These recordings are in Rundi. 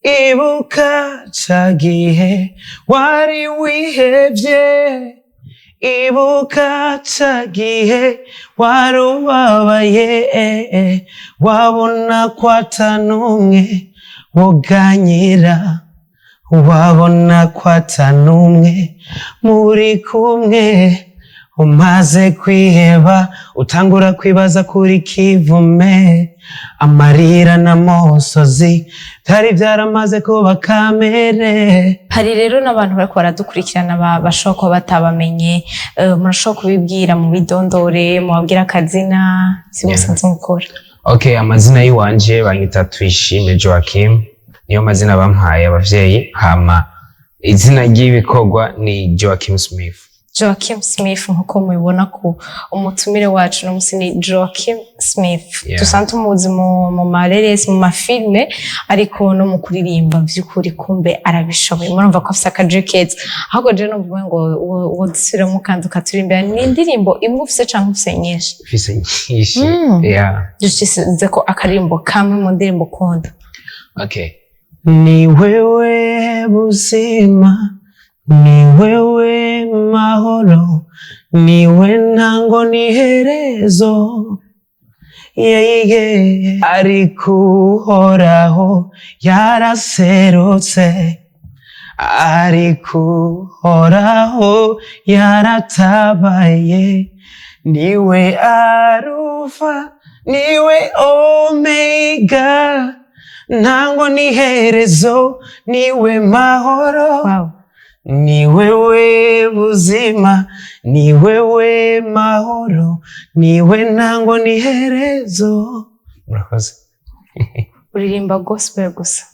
Ibuka ca gihe wari wihevye, ibuka ca gihe wari ubabaye, wabona ko atanumwe woganyira, wabona ko atanumwe muri kumwe, umaze kwiheba, utangura kwibaza kuri kivume, amarira n'amosozi byari byaramaze kuba kamere. Hari rero n'abantu bariko baradukurikirana bashobora kuba batabamenye. Murashobora kubibwira mu bidondore, mubabwira akazina si musanzwe mukora. Okay, amazina y'iwanje banyita Tuyishime Joachim, niyo mazina bampaye abavyeyi. Hama izina ry'ibikorwa ni Joachim Smith. Joachim Smith, nkuko mubibona ku umutumire wacu no musi ni Joachim Smith. Dusanzwe tumuzi mu mareresi, mu mafilme, ariko no mu kuririmba vy'ukuri kumbe arabishoboye. Murumva ko afise akaje keza. Ahubwo je novuga ngo uwo dusubiremo kandi ukaturimbira, ni indirimbo imwe ufise canke ufise nyinshi? Mfise nyinshi. Yeah. Dushyize ko akaririmbo kamwe mu ndirimbo ukunda. Okay. Ni wewe buzima, ni wewe mahoro, niwe ntango n'iherezo, yeah. Ariko Uhoraho yaraserutse, ariko Uhoraho yaratabaye, niwe Arufa, niwe Omega, ntango n'iherezo, niwe mahoro. Ni wewe buzima, ni wewe mahoro, niwe ntango n'iherezo. Murakoze. Uririmba gospel gusa?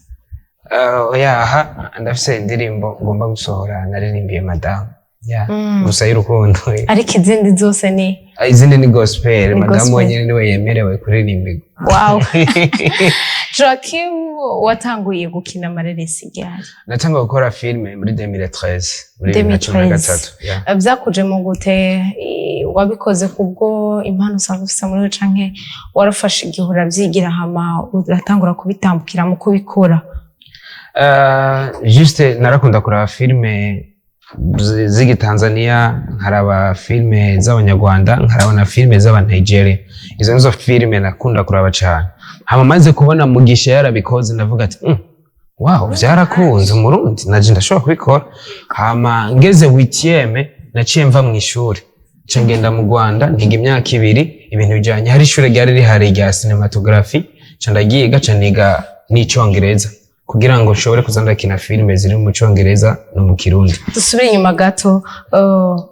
Oya, aha ndafise indirimbo ngomba gusohora naririmbiye madamu, yeah. Gusa y'urukundo. Ariko izindi zose ni Izindi ni gospel. Ni Madamu gospel. wenyine niwe yemerewe kuririmbirwa. Wow. Joachim, watanguye gukina amareresi ryari? Natanguye gukora filme muri 2013, muri 2013, yeah. Byakuje mu gute? Wabikoze kubwo impano usanzwe ufise muri we, canke warafashe igihe uravyigira, hama uratangura kubitambukira mu kubikora? Juste narakunda kuraba filme z'igitanzania, nkaraba filme z'Abanyarwanda, nkaraba na filme z'Abanigeria. Izo nizo filme nakunda kuraba cane. Hama maze kubona Mugisha yarabikoze, ndavuga ati wow, vyarakunze Umurundi, naje ndashobora kubikora." Hama ngeze huitième naciye mva mu ishuri, nca ngenda mu Rwanda, niga imyaka 2 ibintu bijanye. Hari ishure ryari rihari rya cinematography, nca ndagiga, nca niga n'Icongereza kugira ngo nshobore kuza ndakina filime ziri mu Congereza no mu Kirundi. Dusubire inyuma gato.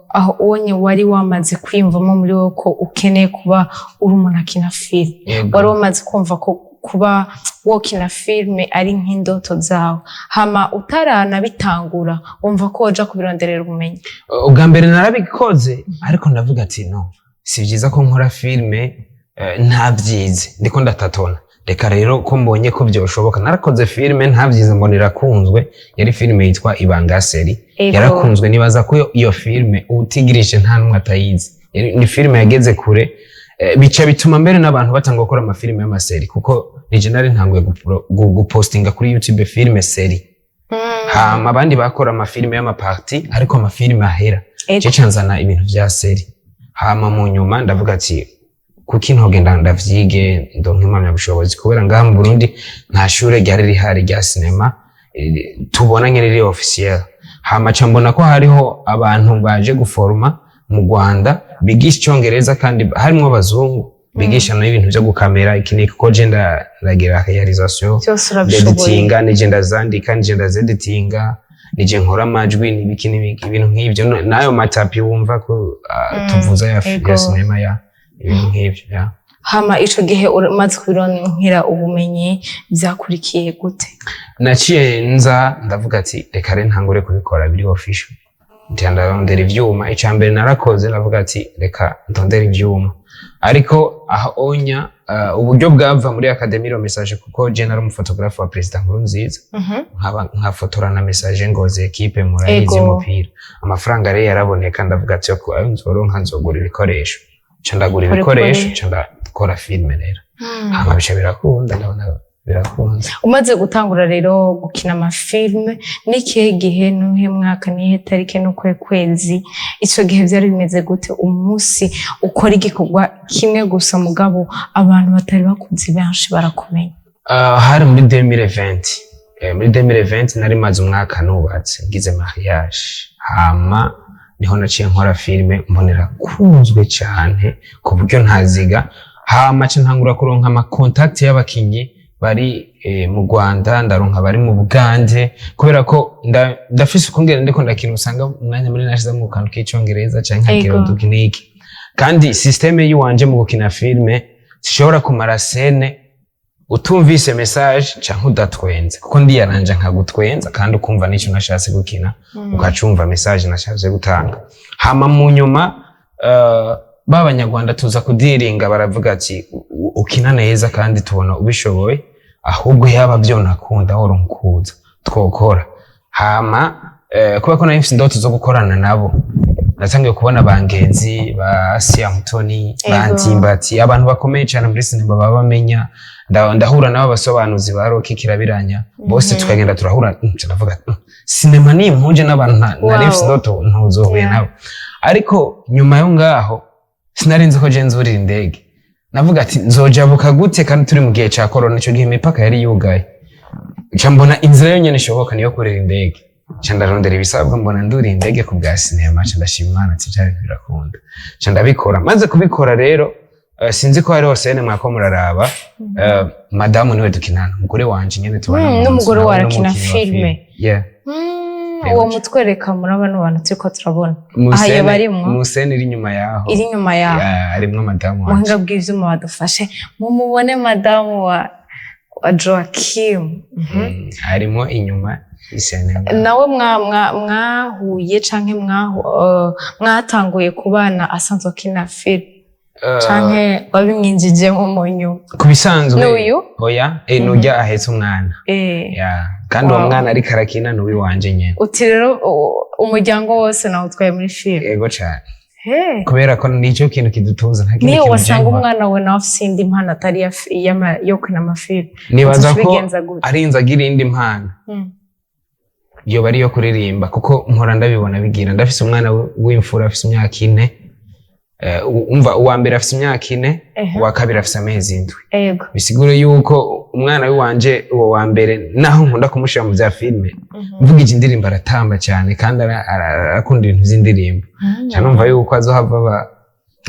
Aho ubonye wari wamaze kwiyumvamo muri wowe ko ukeneye kuba uri umuntu akina filime? Yego. Wari wamaze kumva ko kuba wokina filime ari nk'indoto zawe, hama utaranabitangura wumva ko woja kubironderera ubumenyi? Ubwa mbere narabikoze, ariko ndavuga ati no, si byiza ko nkora filime ntabyize, ndiko ndatatona. Reka rero ko mbonye ko byoshoboka, narakoze filime ntabyize, mbona irakunzwe. Yari filime yitwa Ibanga Série. Yarakunzwe, nibaza ko iyo filime utigirishe nta n'umwe atayizi. Ni filime yageze kure, bica bituma mbere n'abantu batanga gukora amafilime y'amaséries, kuko nije nari ntanguye gupostinga kuri YouTube filime série. Hama abandi bakora amafilime y'amaparties, ariko amafilime ahera. Je nzana ibintu vya série. Hama mu nyuma ndavuga ati kuki ntogenda ndavyige, ndonke impamyabushobozi, kubera ngaha mu Burundi nta shure ryari rihari rya sinema tubona nk'iriri riri officiel. Hama ca mbona ko hariho abantu baje guforoma mu Rwanda bigisha Icongereza, kandi harimwo abazungu bigisha n'ibintu vyo gukamera iki n'iki, kuko je ndagira réalisation, Byose urabishoboye. Ndeditinga, nije ndazandika, nije ndazeditinga, nije nkora amajwi n'ibiki n'ibiki, ibintu nk'ivyo. N'ayo matapi wumva ko tuvuza ya, ya sinema, ya ibintu nk'ivyo, ya. Hama ico gihe umaze kubironkera ubumenyi, vyakurikiye gute? Naciye nza ndavuga ati reka rero ntangure kubikora biri official. Nca ndarondera ivyuma. Ica mbere narakoze, ndavuga ati reka ndondere ivyuma, ariko aho onya uburyo bwava muri Académie Le Messager, kuko je nari umuphotographe wa Perezida Nkurunziza, nkaba nkafotora na Messager Ngozi, équipe murayizi y'umupira. Amafaranga rero yaraboneka, ndavuga ati ko ayo nzoronka nzogura ibikoresho. Nca ndagura Kore ibikoresho, kore. nca ndakora filme rero. Hama bica birakunda, ndabona Birakunze. Umaze gutangura rero gukina amafilme n'ikihe gihe, n'uhe mwaka, n'ihe tariki, n'ukuhe kwezi? Ico gihe vyari bimeze gute, umunsi ukora igikorwa kimwe gusa mugabo abantu batari bakuzi benshi barakumenya? Hari muri 2020. Muri 2020 nari maze umwaka nubatse, ngize mariage. Hama niho naciye nkora filme, mbonera kunzwe cyane ku buryo ntaziga. Hama ca ntangura kuronka ama contact y'abakinyi bari mu Rwanda, ndaronka bari mu Bugande, kubera ko ndafise ukungene ndiko ndakina, usanga umwanya muri nashize mu kantu k'icongereza canke nkagira udukiniki. Kandi système yiwanje mu gukina filme, sishobora kumara scène utumvise message canke udatwenze, kuko ndiyaranja nkagutwenza kandi ukumva n'ico nashatse gukina, ukacumva message nashatse gutanga. Hama mu nyuma ba banyarwanda tuza kudiringa, baravuga ati: "Ukina neza kandi tubona ubishoboye, ahubwo yaba vyonakunda woronkuza twokora." Hama kubera ko nari mfise indoto zo gukorana nabo, natangiye kubona bangenzi ba Asia Mutoni, ba Ndimbati, abantu bakomeye cyane muri sinema baba bamenya. Ndahura nabo, abasobanuzi ba Rocky Kirabiranya bose, tukagenda turahura. Nca ndavuga: Sinema ni impuje n'abantu nari mfise indoto ntuzohuye nabo." Ariko nyuma yo ngaho sinari nzi ko je nzurira indege. Navuga ati: "Nzojabuka gute kandi turi mu gihe ca corona?" Ico gihe imipaka yari yugaye. Nca mbona inzira yonyene ishoboka niyo kurira indege. Nca ndarondera ibisabwa, mbona nduriye indege ku bwa sinema. Nca ndashima Imana ati: "Vya bintu birakunda." Nca ndabikora. Maze kubikora rero, sinzi ko hariho scène mwako muraraba, madamu niwe dukinana, umugore wanje nyene tubana mu nzu, N'umugore nawe wawe arakina n'umukinyi wa filme. Yeah. Yego. Uwo mutwereka muri bano bantu turiko turabona Mu aha, scène, barimwo? Mu scène iri inyuma yaho. Iri inyuma yaho. Yeah, harimwo madamu wanje. Muhinga bw'ivyuma badufashe mumubone, madamu wa Joachim. Harimwo inyuma y'iscène. Nawe mwahuye canke mwatanguye kubana asanzwe akina film, canke wabimwinjijemo mu nyuma? Ku bisanzwe N'uyu? Oya, nujya ahetse umwana. Yeah. Kandi uwo mwana ariko arakina ni uwiwanje nyene. Uti rero umuryango wose nawe utwaye muri film? Yego cane. Hey. Kubera ko nicyo kintu kidutuza, nta kindi Niyo kintu wasanga je nkora. umwana we nawe afise indi mpano atari yo gukina amafilme, Nibaza ko ubigenza gute? arinze agira indi mpano, yoba ari iyo kuririmba, kuko mpora ndabibona bigira. Ndafise umwana w'imfura afise imyaka 4. Umva, uwa mbere afise imyaka 4, uwa kabiri afise amezi 7. Bisigura yuko umwana w'iwanje uwo wa mbere, naho nkunda kumushira mu vya filme, mvugije indirimbo aratamba cyane, kandi arakunda ibintu vy'indirimbo. Nca numva yuko azohava aba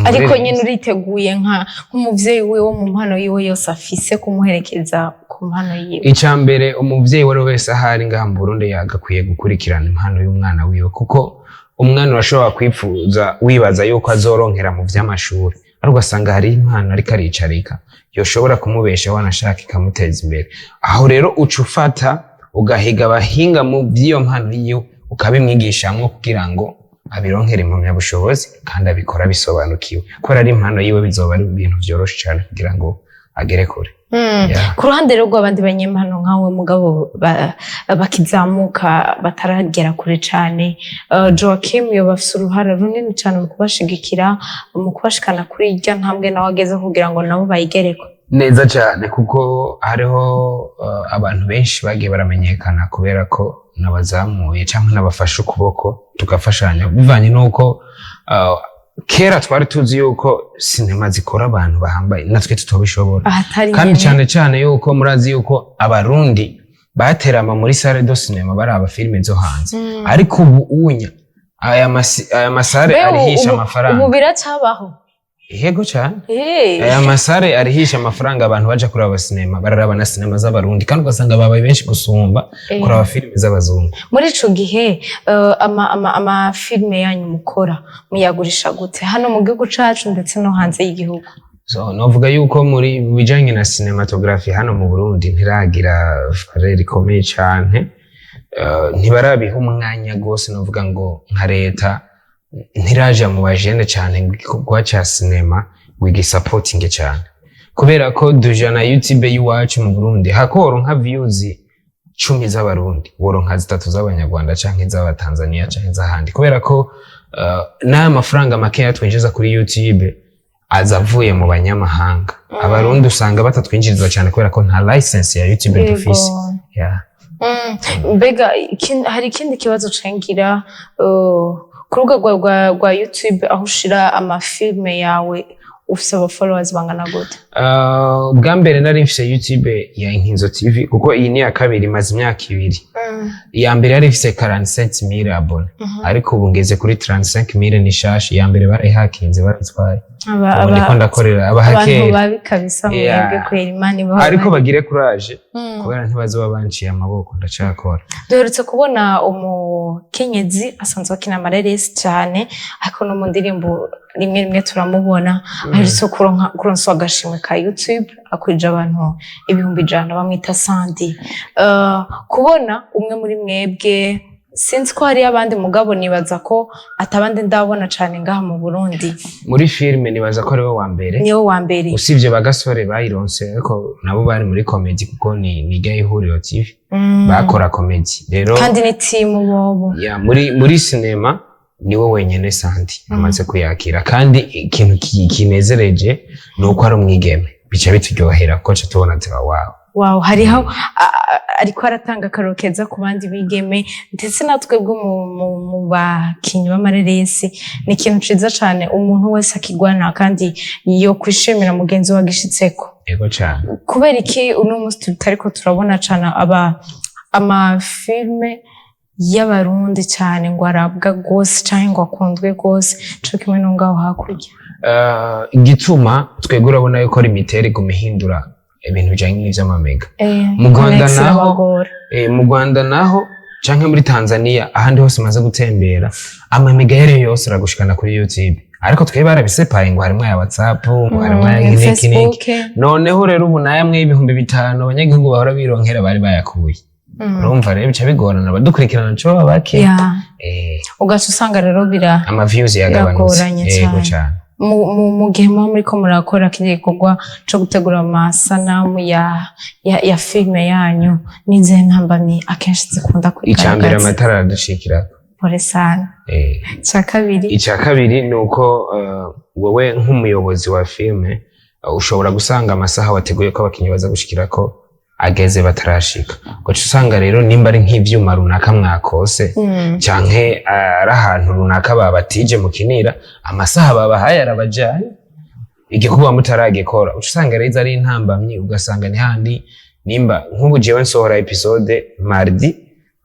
Ariko umuririmbyi. nyine uriteguye nk'umuvyeyi wiwe, mu mpano yiwe yose afise, kumuherekeza ku mpano yiwe? Icya mbere, umuvyeyi uwo ari we wese ahari ngaha mu Burundi yagakwiye gukurikirana impano y'umwana wiwe, kuko umwana urashobora kwipfuza, wibaza yuko azoronkera mu vy'amashuri, ariko ugasanga hari impano ariko aricarika yoshobora kumubesha, wanashaka ikamuteza imbere. Aho rero uca ufata ugahiga abahinga mu vy'iyo mpano yiwe, ukabimwigishamwo kugira ngo abironkere impamyabushobozi kandi abikora bisobanukiwe, kubera ari impano yiwe, bizoba ari ibintu vyoroshe cane kugira ngo agere kure. Yeah. Ku ruhande rero rw'abandi banyempano nkawe mugabo bakizamuka, bataragera kure cane, Joachim yoba afise uruhara runini cane mu kubashigikira, mu kubashikana kuri irya ntambwe nawe ageze, kugira ngo nabo bayigereko? Neza cyane, kuko hariho abantu benshi bagiye baramenyekana kubera ko nabazamuye cyangwa nabafashe ukuboko, tugafashanya, bivanye n'uko kera twari tuzi yuko sinema zikora abantu bahambaye, natwe tutobishobora. Ahatari Kandi nyene. cyane cyane yuko murazi yuko abarundi baterama muri salle de cinéma baraba filime zo hanze, ariko ubu unya aya masalle Mbe arihisha amafaranga. Ubu biracabaho? Yego cyane. Aya masalle arihisha amafaranga, abantu baja kuraba sinema, bararaba na sinema z'abarundi, kandi ugasanga babaye benshi gusumba kuraba filime z'abazungu. Muri ico gihe amafilme yanyu mukora muyagurisha gute hano mu gihugu cacu ndetse no hanze y'igihugu? So novuga yuko muri bijanye na cinematography hano mu Burundi ntiragira valeur ikomeye cane. Ntibarabiha umwanya gose. Novuga ngo nka leta ntiraja mu bajene cane ngo igikorwa ca sinema wigisapotinge cane, kubera ko duja na YouTube y'iwacu mu Burundi hakoronka views 10 z'abarundi, woronka zitatu z'abanyarwanda canke z'abatanzania canke z'ahandi, kubera ko n'aya mafaranga makeya twinjiza kuri YouTube. Aza avuye mu banyamahanga. Abarundi usanga batatwinjiriza cyane kubera ko nta license ya YouTube dufise. Yeah. Mbega hari ikindi kibazo cengira ku rubuga rwa YouTube aho ushira amafilme yawe, ufise aba followers bangana gute? Bwa mbere nari mfise YouTube ya Inkinzo TV, kuko iyi ni iya kabiri, imaze imyaka 2. Iya mbere yari ifise 47,000 abonnés, ariko ubu ngeze kuri 35,000. Ni shasha. Iya mbere barayihakinze, barayitwaye. Ubu ndiko ndakorera Abantu abahakeri. babi kabisa mwebwe kwera Imana ibaha. Ariko bagire courage, kubera ntibazoba banciye amaboko, ndacakora. Duherutse kubona umukenyezi asanzwe akina amareresi cyane, ariko no mu ndirimbo rimwe rimwe turamubona, aherutse kuronswa agashimwe ka YouTube, akwije abantu 100,000, bamwita Sandy. Kubona umwe muri mwebwe, sinzi ko hariyo abandi, mugabo nibaza ko atabandi ndabona cane ngaha mu Burundi. Muri filime nibaza ko ariwe wa mbere. Niwe wa mbere. Usibye bagasore bayironse, ariko nabo bari muri comedy, kuko ni niga Ihuriro TV, bakora comedy rero. Kandi ni timu bobo. Ya, muri sinema niwe wenyene Sandy amaze kuyakira. Kandi ikintu kinezereje ni uko ari umwigeme, bica bituryohera kuko ca tubona ati wow. Wow, hariho ariko aratanga akaroro keza ku bandi bigeme, ndetse natwe bwo mu bakinyi b'amareresi. Ni ikintu ciza cane umuntu wese akigwana kandi yo kwishimira mugenzi we agishitseko. Yego cane. Kubera iki uno munsi tutariko turabona cane aba amafilme y'Abarundi cane ngo arabwa gose canke ngo akundwe gose co kimwe no ngaho hakurya? Igituma twebwe, urabona yuko Lumitel iguma ihindura ibintu bijanye n'ivy'amamega. Mu Rwanda Connect irabagora. Mu Rwanda naho canke muri Tanzania, ahandi hose umaze gutembera, amamega yari yose aragushikana kuri YouTube, ariko twebwe barabisepaye ngo harimwo aya WhatsApp, ngo harimwo aya iki n'iki n'iki. Facebook. Noneho rero ubu nayamwe y'5000 abanyagihugu bahora bironkera bari bayakuye. Urumva rero bica bigorana, abadukurikirana co baba bake. Ugaca usanga rero bira Ama views yagabanutse. Biragoranye Yego cane. cane. Mu gihe muba muriko murakora kino gikorwa co gutegura amasanamu ya filime yanyu, n'izihe ntambamyi akenshi zikunda Ica mbere, kwigaragaza? amatara aradushikira. Pole sana. Ica kabiri? Icya kabiri ni uko wowe nk'umuyobozi wa filime ushobora gusanga amasaha wateguye ko abakinnyi baza gushikirako ageze batarashika, ugaca usanga rero nimba ari nk'ivyuma runaka mwakose, canke ari ahantu runaka babatije mukinira, amasaha babahaye arabajanye, igikorwa mutaragikora, uca usanga rero izo ari intambamyi. Ugasanga ni handi nimba nk'ubu jewe nsohora episode mardi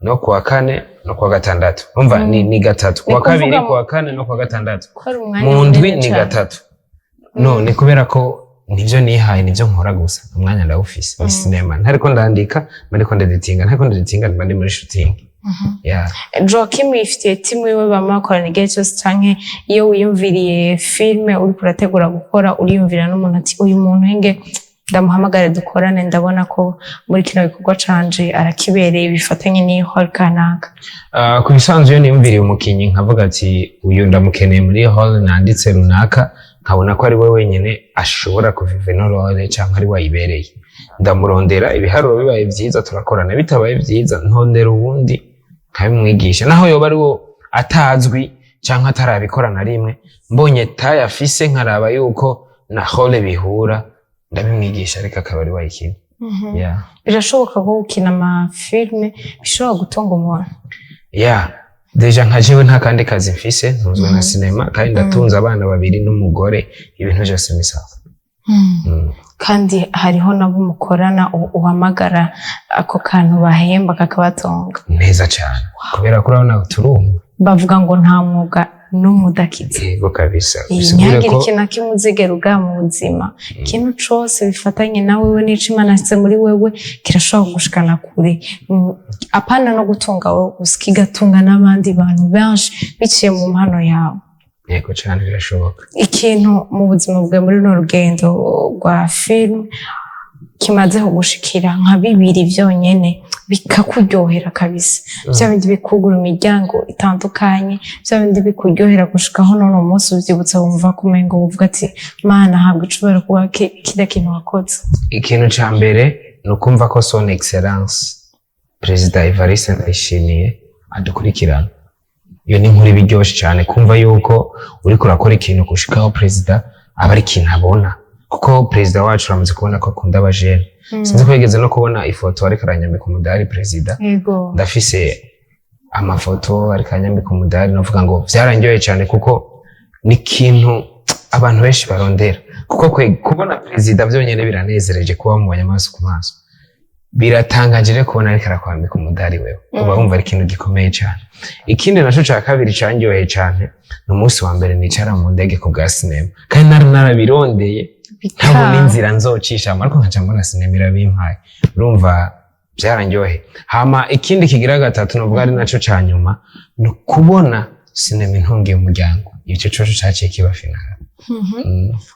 no kuwa kane no kuwa gatandatu, umva, ni gatatu, kuwa Ni kuvuga kabiri, kuwa kane no kuwa gatandatu. Ko ari umwanya Mu ndwi munini ni cane. gatatu. No ni kubera ko nivyo nihaye, nivyo nkora gusa. Umwanya ndawufise muri sinema, ntariko ndandika mba ndiko ndeditinga, ntariko ndeditinga mba ndi muri shooting. Yeah. Joachim yifitiye timu yiwe bama bakorana igihe cyose, canke iyo wiyumviriye filime uriko urategura gukora, uriyumvira n'umuntu ati uyu muntu henge ndamuhamagare dukorane, ndabona ko muri kino gikorwa canje arakibereye, bifatanye n'iyi rôle kanaka? Ku bisanzwe iyo niyumviriye umukinyi nkavuga ati uyu ndamukeneye muri rôle nanditse runaka, nkabona ko ari we wenyine ashobora kuviva ino rôle canke ari we ayibereye, ndamurondera. Ibiharuro bibaye vyiza turakorana, bitabaye vyiza ntondera uwundi nkabimwigisha, naho yoba ari wo atazwi canke atarabikora na rimwe. Mbonye taille afise, nkaraba yuko na rôle bihura, ndabimwigisha, ariko akaba ari we ayikina. Yeah. Birashoboka ko gukina amafilme bishobora gutunga umuntu? Yeah. Déjà nka jewe nta kandi kazi mfise, ntunzwe na sinema, kandi ndatunze abana babiri n'umugore, ibintu byose ni sawa. Kandi hariho nabo mukorana uhamagara ako kantu bahemba kakabatunga? Neza cyane, kubera ko urabona turumva. Bavuga ngo nta mwuga n'umwe udakitse. Yego kabisa. Bisigure Ntihagire ko ikintu na kimwe uzigera ugaba mu buzima. Ikintu cose bifatanye na wewe n'ico Imana yashyize muri wewe kirashobora kugushikana kure. Apana no gutunga wowe gusa, kigatunga n'abandi bantu benshi biciye mu mpano yawe. Yego cyane, birashoboka. Ikintu mu buzima bwawe muri runo rugendo rwa filime kimaze kugushikira nka bibiri vyonyene bikakuryohera kabisa, vya bindi bikugura imiryango itandukanye, vya bindi bikuryohera gushikaho none umunsi uvyibutse wumva kumengo uvuga ati Mana habwa icubahiro kuba kirya kintu wakoze. Ikintu ca mbere ni ukumva ko Son Excellence Perezida Evariste Ndayishimiye adukurikirana. Iyo ni inkuru iba iryoshe cyane, kumva yuko uriko urakora ikintu gushikaho perezida. Aba ari ikintu abona, kuko perezida wacu uramaze kubona ko akunda abajene. Sinzi ko yigeze no kubona ifoto ariko aranyambika umudari perezida. Yego. Ndafise amafoto ariko aranyambika umudari. Novuga ngo vyaranryoheye cyane, kuko ni ikintu abantu benshi barondera, kuko kubona perezida byonyine biranezereje, kuba mubonye amaso ku maso biratangaje. Rero kubona ariko arakwambika umudari, wewe uba wumva ari ikintu gikomeye cyane. Ikindi naco ca kabiri canryoheye cyane ni umunsi wa mbere nicara mu ndege ku bwa sinema, kandi nari narabirondeye, ntabona inzira nzocishamo, ariko nkaca mbona sinema irabimpaye. Urumva byaranryoheye. Hama ikindi kigira gatatu, novuga ari naco ca nyuma, ni ukubona sinema intungiye umuryango. Ico coco caciye kiba final.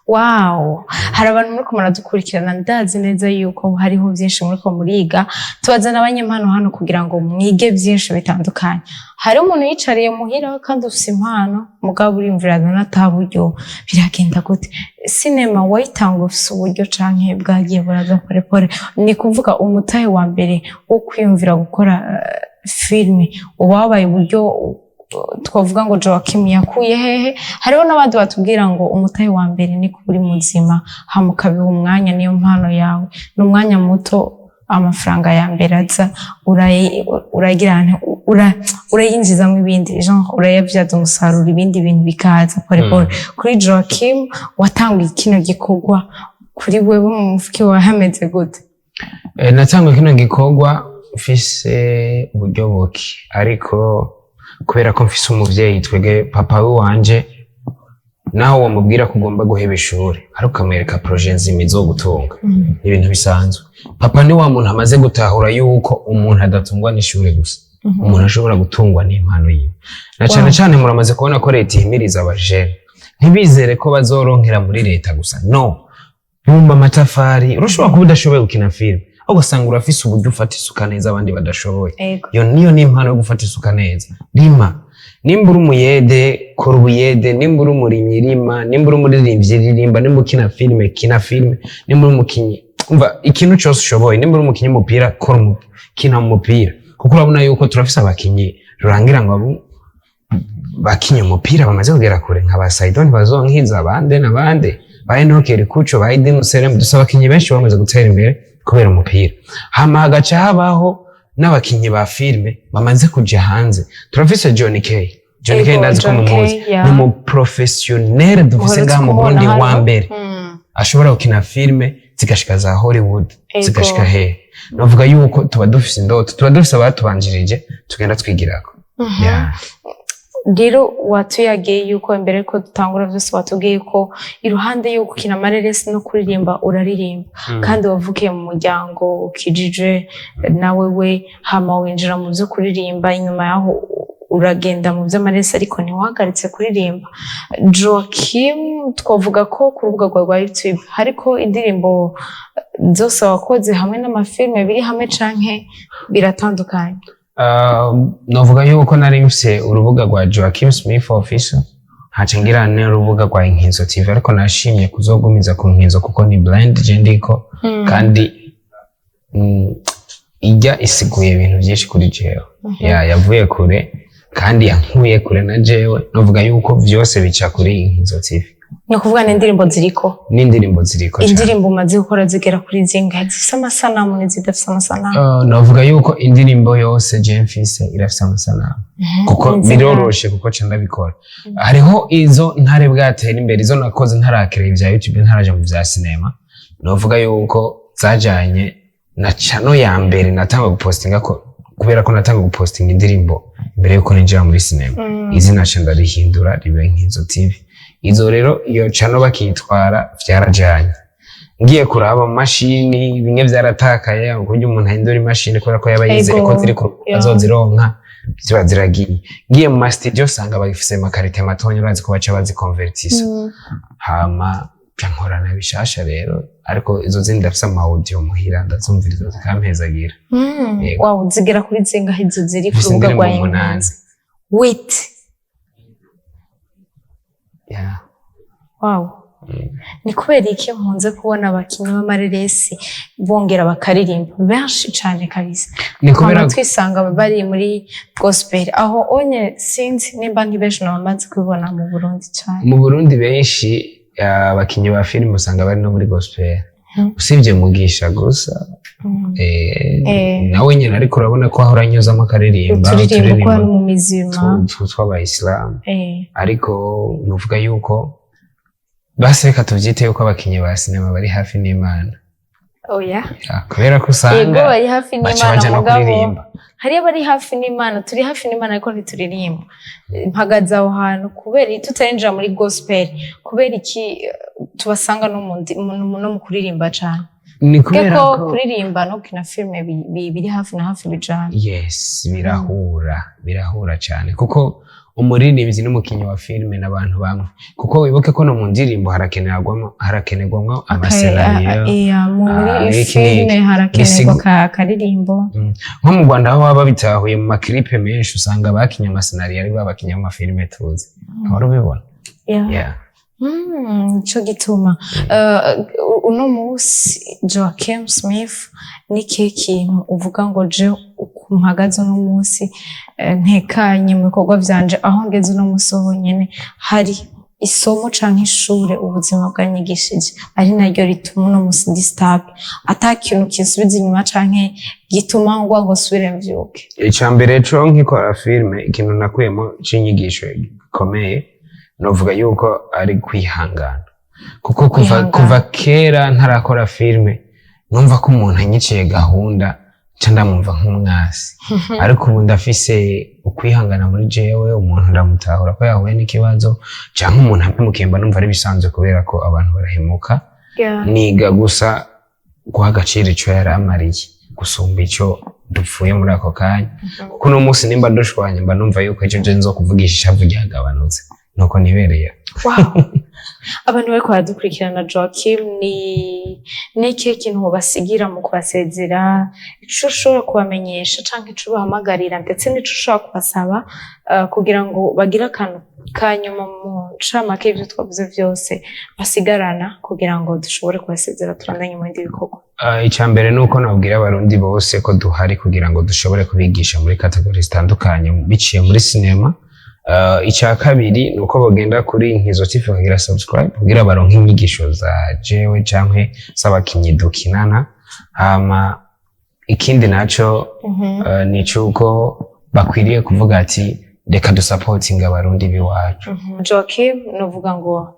Wow, hari abantu muriko muradukurikirana, ndazi neza yuko hariho byinshi muriko muriga. Tubazana abanyempano hano kugira ngo mwige byinshi bitandukanye. Hari umuntu yicariye muhira kandi ufise impano, mugabo urimvira ata buryo, biragenda gute? Sinema wayitanga ufise uburyo canke bwagiye buraza pore pore? Ni kuvuga umutahe wa mbere wo kwiyumvira gukora filime uba wabaye uburyo twavuga ngo Joachim yakuye hehe? Hariho n'abandi batubwira ngo umutahe wa mbere ni kuba uri muzima, hama ukabiha umwanya, niyo mpano yawe, ni umwanya muto amafaranga ya mbere aza uragira nte, urayinjizamo ibindi, genre urayabyaza umusaruro, ibindi bintu bikaza pore pore. Kuri Joachim watanguye kino gikorwa, kuri wewe mu mufuki wawe hameze gute? Natanguye kino gikorwa mfise uburyo buke, ariko kubera ko mfise umuvyeyi, twege papa wanje, naho wamubwira ko ugomba guheba ishuri ariko ukamwereka projet nzima izogutunga, ni ibintu bisanzwe. Papa ni wa muntu amaze gutahura yuko umuntu adatungwa n'ishuri gusa, umuntu ashobora gutungwa n'impano yiwe, na cane cane muramaze kubona ko leta ihimiriza abajene ntibizere ko bazoronkera muri leta gusa. No bumba amatafari, urashobora kuba udashoboye gukina filime, ahubwo ugasanga urafise uburyo ufata isuka neza abandi badashoboye. Iyo niyo ni impano yo gufata isuka neza. Rima, nimba uri umuyede kora ubuyede, nimba uri umurimyi rima, nimba uri umuririmbyi ririmba, nimba ukina filime kina filime, nimba uri umukinyi, umva, ikintu cyose ushoboye, nimba uri umukinyi w'umupira kora kina umupira, kuko urabona yuko turafise abakinyi rurangira ngo abo bakinye umupira bamaze kugera kure, nka ba Saidon Bazonkiza, abande n'abande, ba Enoch Kuco, ba Idin Muserem. Dufise abakinyi benshi bamaze gutera imbere kubera umupira. Hama hagaca habaho n'abakinyi ba filime bamaze kuja hanze. Turafise John K. John K, ndazi ko John K, mumuzi. Ni umu professionnel dufise Uherutse ngaha mu kumubona Burundi wa hano. mbere ashobora gukina filime zigashika za Hollywood, zigashika hehe. Navuga yuko tuba dufise indoto, tuba dufise abatubanjirije tugenda twigirako. Yeah. Rero watuyagiye yuko mbere ko dutangura byose watubwiye ko iruhande yo gukina amareresi no kuririmba uraririmba, kandi wavukiye mu muryango ukijije nawe we, hama winjira mu byo kuririmba, inyuma yaho uragenda mu by'amareresi, ariko ntiwahagaritse kuririmba. Joachim, twavuga ko ku rubuga rwawe rwa YouTube hariko indirimbo zose wakoze hamwe n'amafilme, biri hamwe canke biratandukanye? Novuga yuko nari mfise urubuga rwa Joachim Smith Official, nkaca ngira n'urubuga rwa Inkinzo TV, ariko nashimye kuzogumiza ku Nkinzo kuko ni brand je ndiko, kandi ijya isiguye ibintu byinshi kuri jewe. Ya, yavuye kure kandi yankuye kure na jewe. Novuga yuko vyose bica kuri Inkinzo TV. Ni ukuvuga n'indirimbo ziriko? N'indirimbo ziriko cane. Indirimbo umaze gukora zigera kuri zingahe, zifise amasanamu n'izidafise amasanamu? Novuga yuko indirimbo yose je mfise irafise amasanamu, kuko Ni zingahe? biroroshe, kuko ca ndabikora. Hariho izo ntare bwatera imbere, izo nakoze ntarakira ivya YouTube, ntaraja mu vya sinema. Novuga yuko zajanye na channel ya mbere natanga gupostinga ko, kubera ko natanga gupostinga indirimbo mbere yuko ninjira muri sinema, izina ca ndarihindura riba Inkinzo TV. Izo rero iyo channel bakitwara vyarajanye, ngiye kuraba mu mashini bimwe vyaratakaye, kuburyo umuntu ahindura imashini kubera ko yaba yizeye ko ziri ku azozironka, ziba ziragiye. Ngiye mu ma studio usanga bagifise ama qualité matonya, urazi ko baca bazikonvertisa. Hama nca nkorana bishasha rero, ariko izo zindi ndafise ama audio muhira, ndazumviriza zikampezagira. Yego. Wow, zigera kuri zingahe izo ziri ku Mfise rubuga rwa indirimbo 8. Inkinzo? Wit. Yeah. Wow. Ni kubera iki nkunze kubona abakinyi b'amareresi bongera bakaririmba benshi cane kabisa? Ni kubera Twama twisanga bari muri gospel aho onye, sinzi nimba ntibenshi nabamaze kubibona mu Burundi cane. Mu Burundi benshi. Abakinyi ba filime usanga bari no muri gospel, usibye Mugisha gusa. Nawe nyine, ariko urabona ko ahora anyuzamo akaririmba. Uturirimbo ko ari mu mizima. Tw'abayisilamu. Ariko nuvuga yuko basi reka tubyite yuko abakinyi ba sinema bari hafi n'Imana. Oya. Ya, kubera ko usanga Yego, bari hafi baca n'Imana, baja no mugabo kuririmba. Hariyo bari hafi n'Imana, turi hafi n'Imana ariko ntituririmba. Mpagaze aho hantu kubera tutarinjira muri gospel. Kubera iki tubasanga no mu kuririmba cane? Ni kubera ko ko kuririmba no gukina filime biri hafi na hafi, bijana. Yes, birahura, birahura cyane, kuko umuririmbyi n'umukinnyi wa filime n'abantu bamwe, kuko wibuke ko no mu ndirimbo harakenerwamo ama scénario. Muri iki filime n'iki. Harakenerwa akaririmbo. Nko mu Rwanda aho baba babitahuye, mu ma clip menshi usanga bakinye ama scénario ari babakinye mu mafilime tuzi, wari ubibona. Yeah. Nico gituma uno munsi Joachim Smith, ni kihe kintu uvuga ngo je uku mpagaze uno munsi, ntekanye mu bikorwa vyanje, aho ngeze uno munsi honyene, hari isomo canke ishure ubuzima bwanyigishije, ari naryo rituma uno munsi ndi stable, ata kintu kinsubiza inyuma canke gituma ngwa ngo nsubire mvyuke? Icya mbere co nkikora filime, ikintu nakuyemo c'inyigisho gikomeye, novuga yuko ari kwihangana, kuko kuva Kwihangana. kuva kera ntarakora filime, numva ko umuntu anyiciye gahunda nca ndamwumva nk'umwasi, ariko ubu ndafise ukwihangana muri jewe. Umuntu ndamutahura ko yahuye n'ikibazo, canke umuntu ampemukiye mba numva ari bisanzwe, kubera ko abantu barahemuka. Niga gusa guha agaciro ico yari amariye gusumba ico dupfuye muri ako kanya, kuko uno munsi nimba dushwanye, mba numva yuko ejo je nzokuvugisha ishavu ryagabanutse, nuko nibereye. Wow. Abantu bariko baradukurikirana, Joachim, ni ikihe kintu basigira mu kubasezera, ico ushobora kubamenyesha canke ico ubahamagarira, ndetse n'ico ushobora kubasaba kugira ngo bagire akantu ka nyuma, mu ncamake y'ivyo twavuze vyose, basigarana kugira ngo dushobore kubasezera, tubandanye mu bindi bikorwa? Icya mbere ni uko nabwira Abarundi bose ko duhari kugira ngo dushobore kubigisha muri catégories zitandukanye biciye muri sinema. Icya kabiri ni uko bagenda kuri Nkizo TV bakagira subscribe kugira baronke inyigisho za jewe canke z'abakinyi dukinana. Hama ikindi naco ni cuko bakwiriye kuvuga ati: "Reka dusapotinga Abarundi b'iwacu." Joachim, novuga ngo